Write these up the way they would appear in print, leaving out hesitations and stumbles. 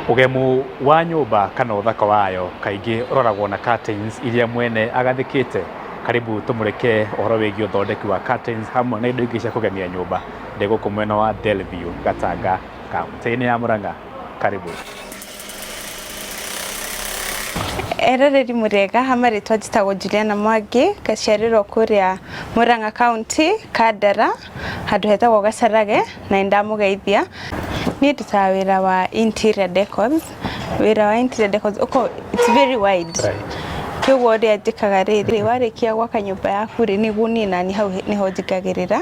Ũgemu wa nyũmba kana ũthaka wayo kaingĩ ũroragwo na curtains iria mwene agathĩkĩte. Karibu tũmũrĩke ũhoro wĩgiĩ ũthondeki wa curtains hamwe na indo ingĩ cia kũgemia nyũmba. Ndĩ gũkũ mwena wa Delview, Gatanga, kaunti-inĩ ya Murang'a. Karibu. Eroreri mũrĩega, ha marĩtwa njĩtagwo Juliana Mwangi, ngaciarĩrwo kũrĩa Murang'a County, Kandara, handũ hetagwo Gacarage, na nĩndamũgeithia. Niĩ ndutaga wĩra wa interior decors, wĩra wa interior decors ũkoragwo it's very wide. Kĩoguo ũrĩa njĩkaga rĩ, warĩkia gwaka nyũmba yaku rĩ, nĩguo niĩ naniĩ hau nĩho njingagĩrĩra.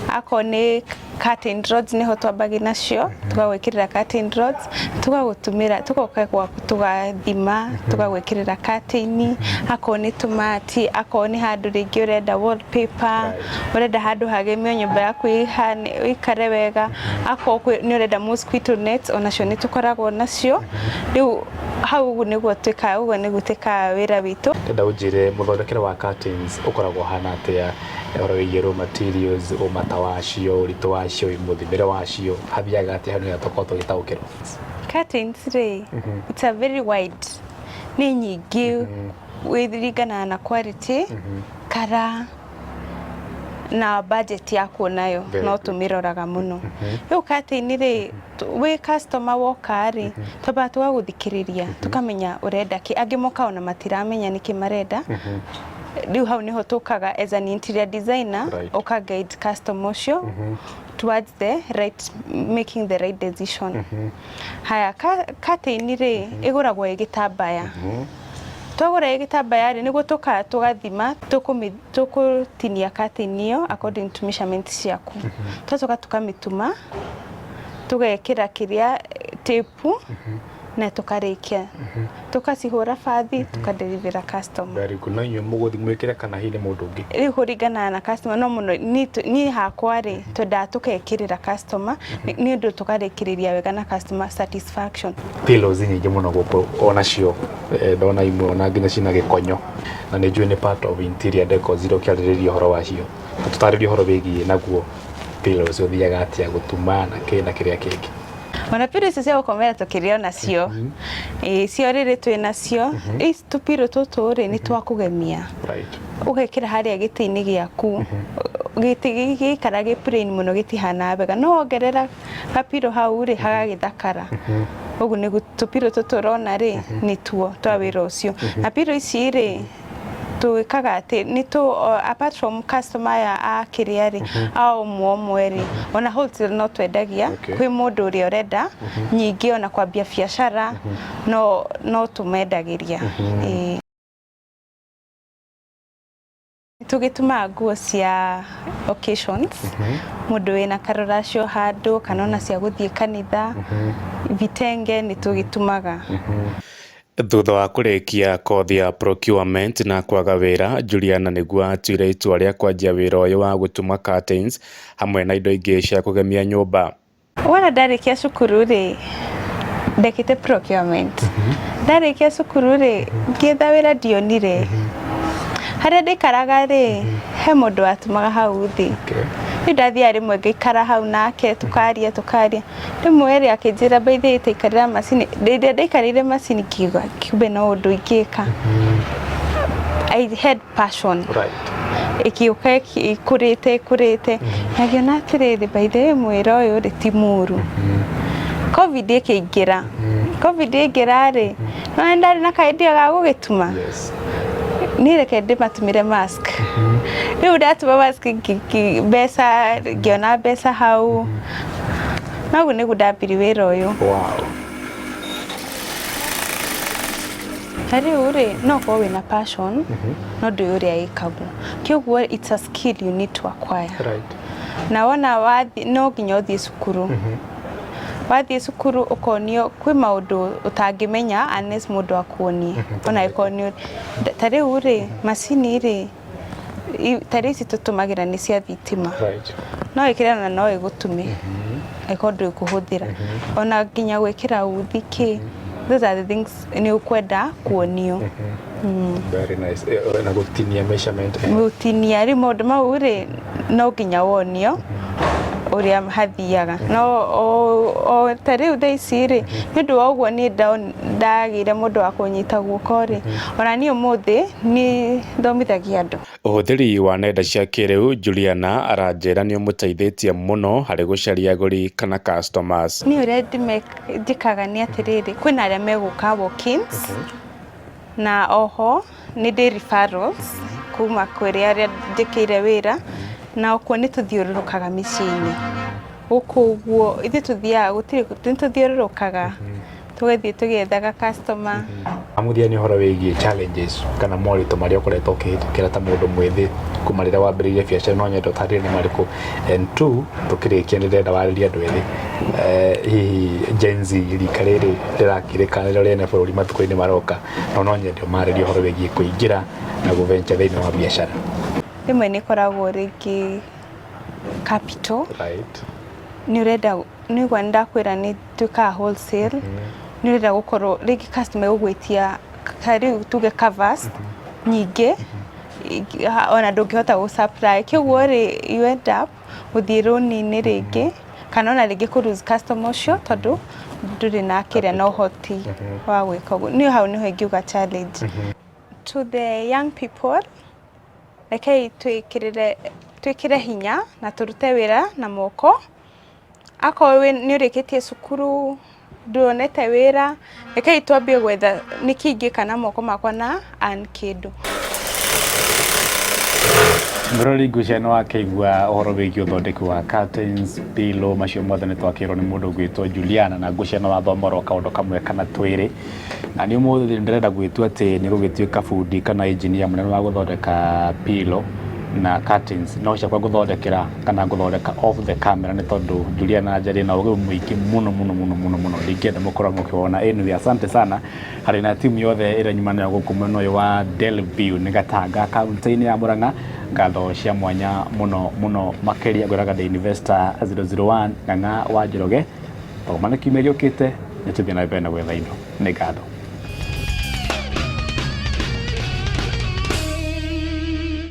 Akorwo nĩ curtain rods nĩho twambagia nacio, tũgagwĩkĩrĩra curtain rods, tũgagũtumĩra, tũgoka gwaku tũgathima, tũgagwĩkĩrĩra curtain, akorwo nĩ tũmati, akorwo nĩ handũ rĩngĩ ũrenda wallpaper, ũrenda handũ hagemio nyũmba yaku ĩhane ĩikare wega, akorwo nĩ ũrenda mosquito nets onacio nĩ tũkoragwo nacio, rĩu hau ũguo nĩguo twĩkaga, ũguo nĩguo twĩkaga wĩra witũ. Ndĩrenda ũnjĩre mũthondekere wa curtains ũkoragwo ũhana atĩa, ũhoro wĩgiĩ raw materials, ũmata wacio, ũritũ wacio, mũthimĩre wacio, hathiaga atĩa hau nĩgetha tũkorwo tũgĩtaũkĩrwo? Curtains rĩ, it's a very wide, nĩ nyingĩ ĩringanaga na quality, colour na budget yaku onayo no tũmĩroraga mũno. Rĩu curtain rĩ, wĩ customer woka rĩ, twambaga tũgagũthikĩrĩria tũkamenya ũrenda kĩ. Angĩ mokaga ona matiramenya nĩkĩ marenda. Rĩu hau nĩho tũkaga as an interior designer, ũka guide customer ũcio towards the right, making the right decision. Haya, curtain rĩ, ĩgũragwo ĩ gĩtambaya. Twagũra ĩ gĩtambaya rĩ, nĩguo tũkaga tũgathima tũkũtinia curtain ĩyo according to measurement ciaku. Twacoka tũkamĩtuma, tũgekĩra kĩrĩa tape na tũkarĩkia. Tũkacihũra bathi, tũka deliver customer. Very good. No inyuĩ mũgũthiĩ mwĩkĩre kana hihi nĩ mũndũ ũngĩ? Rĩu kũringanaga na customer, no mũno niĩ hakwa rĩ, twendaga tũkekĩrĩra customer nĩ ũndũ tũkarĩkĩrĩria wega na customer satisfaction. Pillows nyingĩ mũno gũkũ onacio, ndona imwe ona nginya cina gĩkonyo, na nĩ njũĩ nĩ part of interior decors iria ũkĩarĩrĩria ũhoro wacio. Tũtarĩrie ũhoro wĩgiĩ naguo pillows, ũthiaga atĩa gũtuma na kĩ na kĩrĩa kĩngĩ. Ona pillow icio cia gũkomera tũkĩrĩ onacio. Ĩĩ cio rĩrĩ twĩ nacio. Ici tũpillow tũtũ rĩ, nĩ twa kũgemia. Ũgekĩra harĩa gĩtĩ-inĩ gĩaku. Gĩtĩ gĩikara gĩ plain mũno gĩtihanaga wega, no wongerera gapillow hau rĩ, hagagĩthakara. Ũguo nĩguo tũpillow tũtũ ũrona rĩ, nĩtuo twa wĩra ũcio. Na pillow ici rĩ, twĩkaga atĩ nĩ tũ apart from customer aya a kĩrĩa rĩ, a ũmwe ũmwe rĩ, ona wholesale no twendagia kwĩ mũndũ ũrĩa ũrenda nyingĩ ona kwambia biacara no tũmendagĩria. Ĩĩ. Tũgĩtumaga nguo cia occasions, mũndũ wĩna karũracio handũ kana ona cia gũthiĩ kanitha, vitenge nĩ tũgĩtumaga. Thutha wa kũrĩkia kothi ya procurement na kwaga wĩra, Juliana nĩguo atuire itua rĩa kwanjia wĩra ũyũ wa gũtuma curtains hamwe na indo ingĩ cia kũgemia nyũmba. Wona ndarĩkia cukuru rĩ, ndekĩte procurement. Ndarĩkia cukuru rĩ, ngĩetha wĩra ndionire. Harĩa ndaikaraga rĩ, he mũndũ watumaga hau thĩ. Rĩu ndathiaga rĩmwe ngaikara hau nake tũkaria tũkaria. Rĩmwe rĩ akĩnjĩra by the way ta ikarĩra macini. Rĩrĩa ndaikarĩire macini ngiuga kumbe no ũndũ ingĩka. I had passion. Ĩgĩũka ĩkũrĩte ĩkũrĩte na ngĩona atĩrĩrĩ, by the way mwĩra ũyũ rĩ ti mũru. Covid ĩkĩingĩra. Covid yaingĩra rĩ, nĩwona ndarĩ na ka idea ga gũgĩtuma. Niĩ reke ndĩmatumĩre mask. Rĩu ndatuma mask mbeca ngĩona mbeca hau. Na ũguo nĩguo ndambirie wĩra ũyũ. Na rĩu rĩ, no ũkorwo wĩna passion no ndũĩ ũrĩa ĩkagwo. Kĩoguo it's a skill you need to acquire. Na wona wathiĩ, no nginya ũthiĩ cukuru. Wathiĩ cukuru ũkonio kwĩ maũndũ ũtangĩmenya unless mũndũ akuonie. Ona angĩkorwo nĩ ta rĩu rĩ, macini rĩ, ta rĩu ici tũtũmagĩra nĩ cia thitima. No wĩkĩre ona no ĩgũtume angĩkorwo ndũĩ kũhũthĩra. Ona nginya gwĩkĩra uthi kĩ, those are the things nĩ ũkwenda kuonio. Very nice. Na gũtinia measurement. Gũtinia rĩu maũndũ mau rĩ, no nginya wonio. Ũrĩa hathiaga no o ta rĩu thaa ici rĩ, nĩ ũndũ wa ũguo niĩ ndagĩire mũndũ wa kũnyita guoko rĩ, ona niĩ ũmũthĩ nĩ thomithagia andũ. Ũhũthĩri wa nenda cia kĩrĩu Juliana aranjĩra nĩũmũteithĩtie mũno harĩ gũcaria agũri kana customers. Niĩ ũrĩa njĩkaga nĩ atĩrĩrĩ, kwĩna arĩa megũka walk-ins, na oho nĩ ndĩ referrals kuma kũrĩ arĩa njĩkĩire wĩra, na okuo nĩ tũthiũrũrũkaga mĩciĩ-inĩ gũkũ ũguo. Ithuĩ tũthiaga, gũtirĩ, nĩ tũthiũrũrũkaga tũgathiĩ tũgĩethaga customer. Mũthia nĩ ũhoro wĩgiĩ challenges kana moritũ marĩa ũkoretwo ũkĩhĩtũkĩra ta mũndũ mwĩthĩ kuma rĩrĩa wambĩrĩirie biacara, no nyende ũtarĩrie nĩ marĩkũ. And two, tũkĩrĩkia nĩ ndĩrenda warĩrie andũ ethĩ, hihi Gen Z, rika rĩrĩ rĩrakĩrĩka nĩrĩo rĩene bũrũri matukũ-inĩ maroka, no nyende ũmarĩrie ũhoro wĩgiĩ kũingĩra na gũventure thĩinĩ wa biacara. Rĩmwe nĩ ĩkoragwo rĩngĩ capital. Nĩ ũrenda nĩgua, nĩ ndakwĩra nĩ twĩkaga wholesale, nĩ ũrenda gũkorwo rĩngĩ customer ĩgũgwĩtia ta rĩu tuge covers nyingĩ, ona ndũngĩhota gũ supply, kĩguo rĩ, you end up gũthiĩ rũni-inĩ rĩngĩ, kana ona rĩngĩ kũ lose customer ũcio tondũ ndũrĩ na kĩrĩa na ũhoti wa gwĩka ũguo. Niĩ hau nĩho ingiuga challenge. To the young people, rekei twĩkĩrĩre, twĩkĩre hinya na tũrute wĩra na moko. Akorwo nĩ ũrĩkĩtie cukuru, ndũonete wĩra, rekei twambie gwetha nĩkĩ ingĩka na moko makwa na earn kĩndũ. Mũrori, ngwĩciria nĩ wakĩigua ũhoro wĩgiĩ ũthondeki wa curtains, pillow, macio mothe nĩ twakĩrwo nĩ mũndũ ũgwĩtwo Juliana, na ngwĩciria nĩ wathoma oro kaũndũ kamwe kana twĩrĩ. Na nĩ ũmũthĩ ndĩrenda gwĩtua atĩ nĩ gũgĩtuĩka bundi kana engineer mũnene wa gũthondeka pillow na curtains, no ciakwa ngũthondekera kana ngũthondeka off the camera, nĩ tondũ Juliana njarĩ na ũgĩ mũingĩ mũno mũno mũno mũno mũno, ndingĩenda mũkorwo mũkĩwona. Anyway, asante sana harĩ na timu yothe ĩrĩa nyuma nayo gũkũ mwena ũyũ wa Delview nĩ Gatanga, kaunti-inĩ ya Murang'a. Ngatho cia mwanya mũno mũno makĩria. Ngwĩraga ndĩ Investor 001 Ng'ang'a wa Njoroge. Tũgomane kiumia gĩũkĩte, nĩ tũthiĩ na mbere na gwetha indo. Nĩ ngatho.